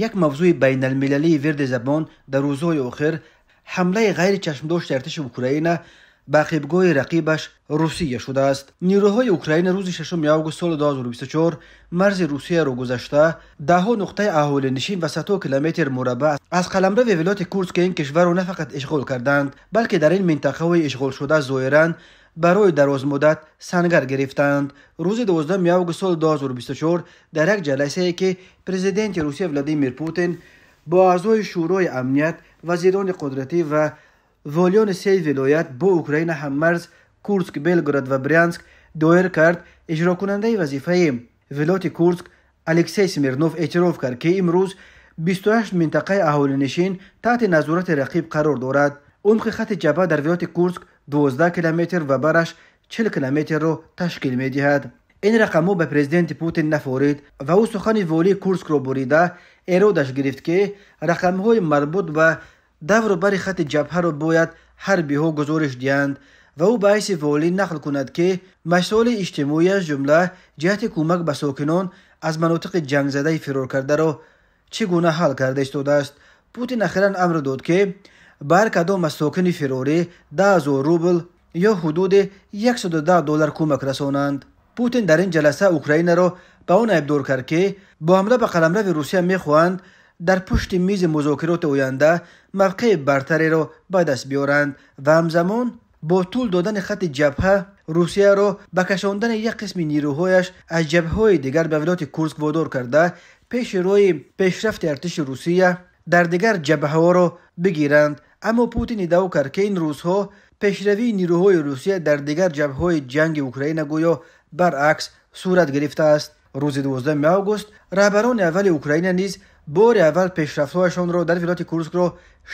Як мавзӯи байналмилалии вирди забон дар рӯзҳои охир ҳамлаи ғайричашмдошти артиши Украина ба ақибгоҳи рақибаш Русия шудааст. Нирӯҳои Украина рӯзи 6 август соли 2024 марзи Русияро гузашта, даҳҳо нуқтаи аҳолинишин ва садҳо километр мураббаъ аз қаламрави вилояти Курск ин кишварро на фақат ишғол карданд, балки дар ин минтақаҳои ишғолшуда зоҳиран барои дарозмуддат сангар гирифтанд. Рӯзи 12 август соли 2024 дар як ҷаласае, ки президенти Русия Владимир Путин бо аъзои Шӯрои амният, вазирони қудратӣ ва волиёни се вилоят бо Украина ҳаммарз Курск, Белгород ва Брянск доир кард, иҷрокунандаи вазифаи вилояти Курск Алексей Смирнов эътироф кард, ки имрӯз 28 минтақаи аҳолинишин таҳти назорати рақиб қарор дорад. Умқи хати ҷабҳа дар вилояти Курск 12 километр ва бараш 40 километрро ташкил медиҳад. Ин рақамҳо ба президенти Путин нафорид ва ӯ сухани волии Курскро бурида эродаш гирифт, ки рақамҳои марбут ба давру бари хати ҷабҳаро бояд ҳарбиҳо гузориш диҳанд ва ӯ ба ҳайси волӣ нақл кунад, ки масоили иҷтимоӣ, аз ҷумла ҷиҳати кӯмак ба сокинон аз манотиқи ҷангзадаи фироркардаро чӣ гуна ҳал карда истодааст. Путин ахиран амр дод, ки ба ҳар кадом аз сокини фирорӣ 10 000 рубл ё ҳудуди 110 доллар кӯмак расонанд. Путин дар ин ҷаласа Украинаро ба он айбдор кард, ки бо ҳамла ба қаламрави Русия мехоҳанд дар пушти мизи музокироти оянда мавқеи бартареро ба даст биёранд ва ҳамзамон бо тӯл додани хати ҷабҳа Русияро ба кашондани як қисми нирӯҳояш аз ҷабҳаҳои дигар ба вилояти Курск водор карда, пеши роҳи пешрафти артиши Русия дар дигар ҷабҳаҳоро бигиранд. Аммо Путин иддао кард, ки ин рӯзҳо пешравии нирӯҳои Русия дар дигар ҷабҳаҳои ҷанги Украина гӯё баръакс сурат гирифтааст. Рӯзи 12 август раҳбарони аввали Украина низ бори аввал пешрафтҳояшонро дар вилояти Курскро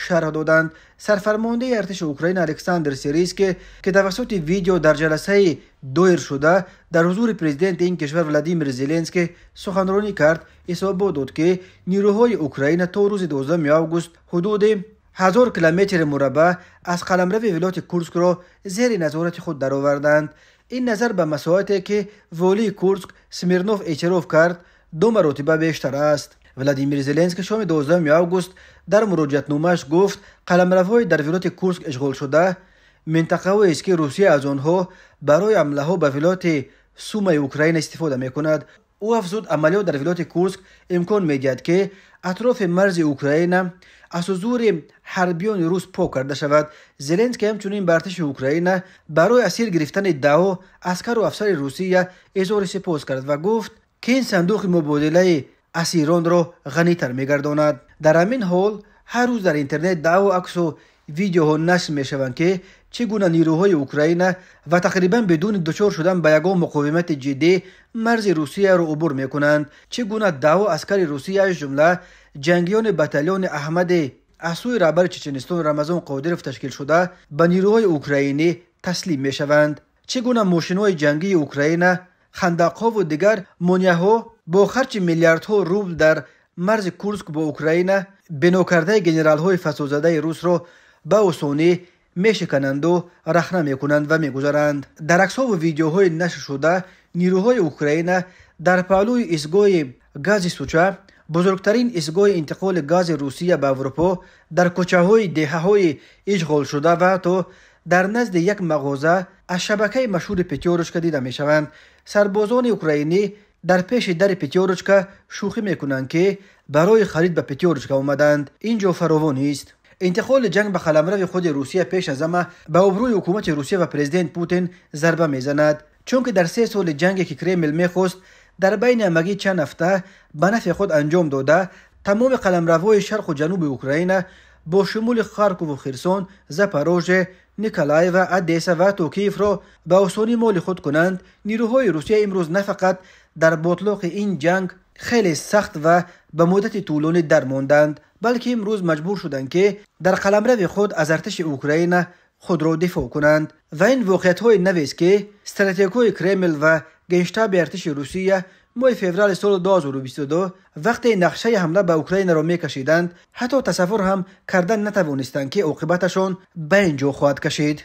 шарҳ доданд. Сарфармондаи артиши Украина Александр Сирийский, ки тавассути видео дар ҷаласаи доир шуда дар ҳузури президенти ин кишвар Владимир Зеленский суханронӣ кард, ҳисобот дод, ки нирӯҳои Украина то рӯзи 12 август ҳудуди 1000 километри мураббаъ аз қаламрави вилояти Курскро зери назорати худ дароварданд. Ин назар ба масоҳате, ки волии Курск Смирнов эътироф кард, ду маротиба бештар аст. Владимир Зеленский шоми 12 август дар муроҷиатномааш гуфт, қаламравҳои дар вилояти Курск ишғолшуда минтақаҳоест, ки Русия аз онҳо барои ҳамлаҳо ба вилояти Сумаи Украина истифода мекунад. Ӯ афзуд, амалиёт дар вилояти Курск имкон медиҳад, ки атрофи марзи Украина аз ҳузури ҳарбиёни рус пок карда шавад. Зеленский ҳамчунин ба артиши Украина барои асир гирифтани даҳо аскару афсари Русия изҳори сипос кард ва гуфт, ки ин сандуқи мубодилаи асиронро ғанитар мегардонад. Дар ҳамин ҳол ҳар рӯз дар интернет даҳо аксу видеоҳо нашр мешаванд, ки чӣ гуна нирӯҳои Украина ва тақрибан бидуни дучор шудан ба ягон муқовимати ҷиддӣ марзи Русияро убур мекунанд, чӣ гуна даҳо аскари Русия, аз ҷумла ҷангиёни батальони Аҳмаде аз сӯи раҳбари Чеченистон Рамазон Қодиров ташкилшуда, ба нирӯҳои украинӣ таслим мешаванд, чӣ гуна мошинҳои ҷангии Украина хандақҳову дигар монеаҳо бо харҷи миллиардҳо рубл дар марзи Курск бо Украина бинокардаи генералҳои фасодзадаи русро ба осонӣ мешикананду рахна мекунанд ва мегузаранд. Дар аксҳову видеоҳои нашршуда нирӯҳои Украина дар паҳлӯи истгоҳи гази Суча, бузургтарин истгоҳи интиқоли гази Русия ба Аврупо, дар кӯчаҳои деҳаҳои ишғолшуда ва ҳатто дар назди як мағоза аз шабакаи машҳури Пятёрочка дида мешаванд. Сарбозони украинӣ дар пеши дари Пятёрочка шӯхӣ мекунанд, ки барои харид ба Пятёрочка омаданд, ин ҷо фаровонист. Интиқоли ҷанг ба қаламрави худи Русия пеш аз ҳама ба обрӯи ҳукумати Русия ва президент Путин зарба мезанад, чунки дар 3 соли ҷанге, ки Кремл мехост дар байни ҳамагӣ чанд ҳафта ба нафъи худ анҷом дода, тамоми қаламравҳои шарқу ҷануби Украина бо шумули Харкову Херсон, Запорожье, Николаева, Одесса ва ҳатто Киевро ба осонӣ моли худ кунанд, нирӯҳои Русия имрӯз на фақат дар ботлоқи ин ҷанг хеле сахт ва ба муддати тӯлонӣ дармонданд, балки имрӯз маҷбур шуданд, ки дар қаламрави худ аз артиши Украина худро дифоъ кунанд. Ва ин воқеиятҳои навест, ки стратегҳои Кремл ва генштаби артиши Русия моҳи феврали соли 2022 вақте нақшаи ҳамла ба Украинаро мекашиданд, ҳатто тасаввур ҳам кардан натавонистанд, ки оқибаташон ба ин ҷо хоҳад кашид.